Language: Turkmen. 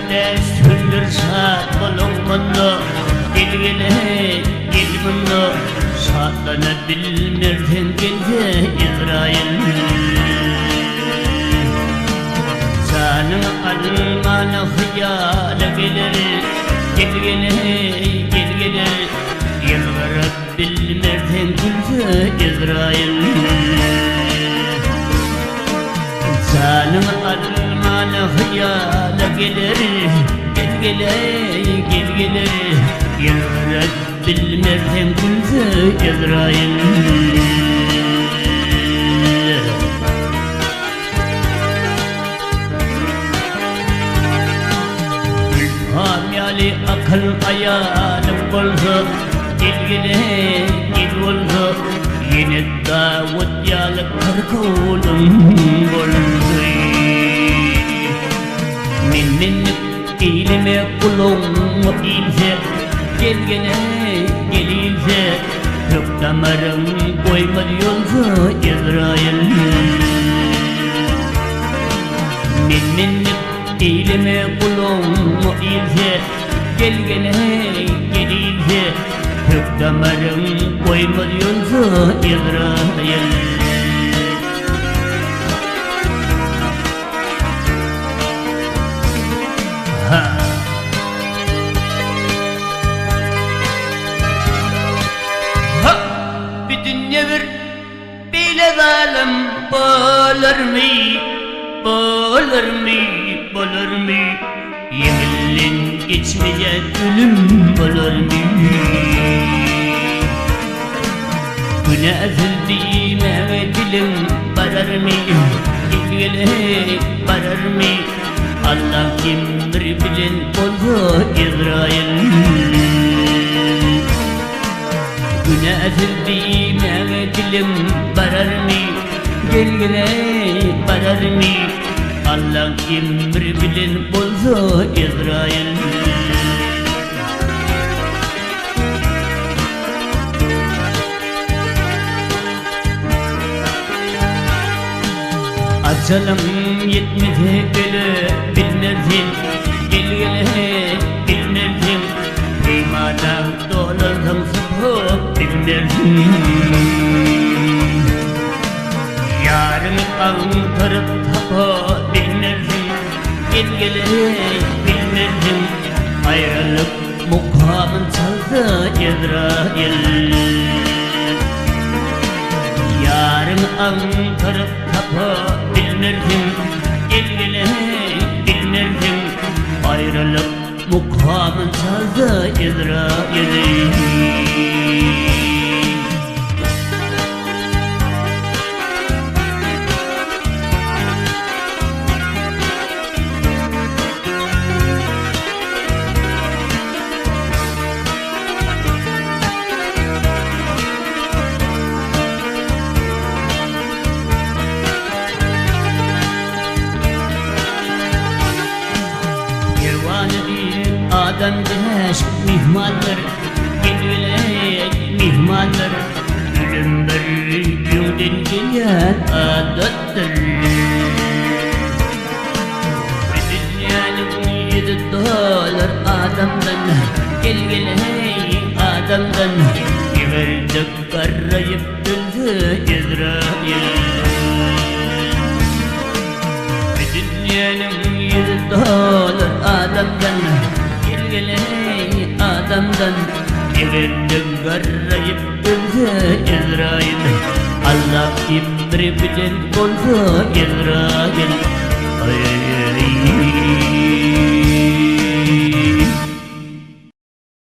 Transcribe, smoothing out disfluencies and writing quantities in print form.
45 gündür şat boluň munda, Gel gele, gel munda, Şatlana bilmerseň gelse Ezraýyl. Janyňy almana hyýala geler, Gel gele, gel gele, Ýylgyryp bilmerseň gülse Ezraýyl. Janyňy almana hyýala geler, Gel gele, gel gele, Ýylgyryp bilmerseň gülse Ezraýyl. Gülpam ýaly akyl aýalyň bolsa, Gel gele, gel bolsa, Ýene Dawut ýaly kyrkowulyň boldy. Men-menlik eýleme gulagyňa ilse, Gel gele, gel ilse, Kök damaryň goýmaz ýolsa Ezraýyl. Men-menlik eýleme gulagyňa ilse, Gel gele, gel ilse, Kök damaryň goýmaz ýolsa Ezraýyl. Ha! Ha! Bir dünýe bir beýle zalym bolarmy, bolarmy, bolarmy? Ýeňilden geçmeýän ölüm bolarmy? Günäsiz diýmäge diliň bararmy? Gel-gele bararmy? Allaň emri bilen bolsa Ezraýyl. Günäsiz diýmäge diliň bararmy? Gel-gele bararmy? Allaň emri bilen bolsa Ezraýyl. Ajalyň ýetmese öle bilmersiň, Gel-gele bilmersiň, Peýmana dolansaň sypyp bilmersiň. Ýaryňy agtaryp tapa bilmersiň, Gel-gele bilmersiň, Aýralyk mukamyn çalsa Ezraýyl. Ýaryňy aňtaryp tapa bilmersiň, Gel-gele bilmersiň, Aýralyk mukamyn çalsa Ezraýyl. Perwana diýen adam bäş myhmandyr, Gel-gele myhmandyr, Ölüm bir öňden gelýän adatdyr. Bu dünýäniň ýüzi dolar adamdan, Gel-gel heý, adamdan, Eger-de garraýyp ölse Ezraýyl. Bu dünýäniň ýüzi dolar adamdan, Gel-gel heý, adamdan, Eger-de garraýyp ölse Ezraýyl. Allah emri bilen bolsa Ezraýyl.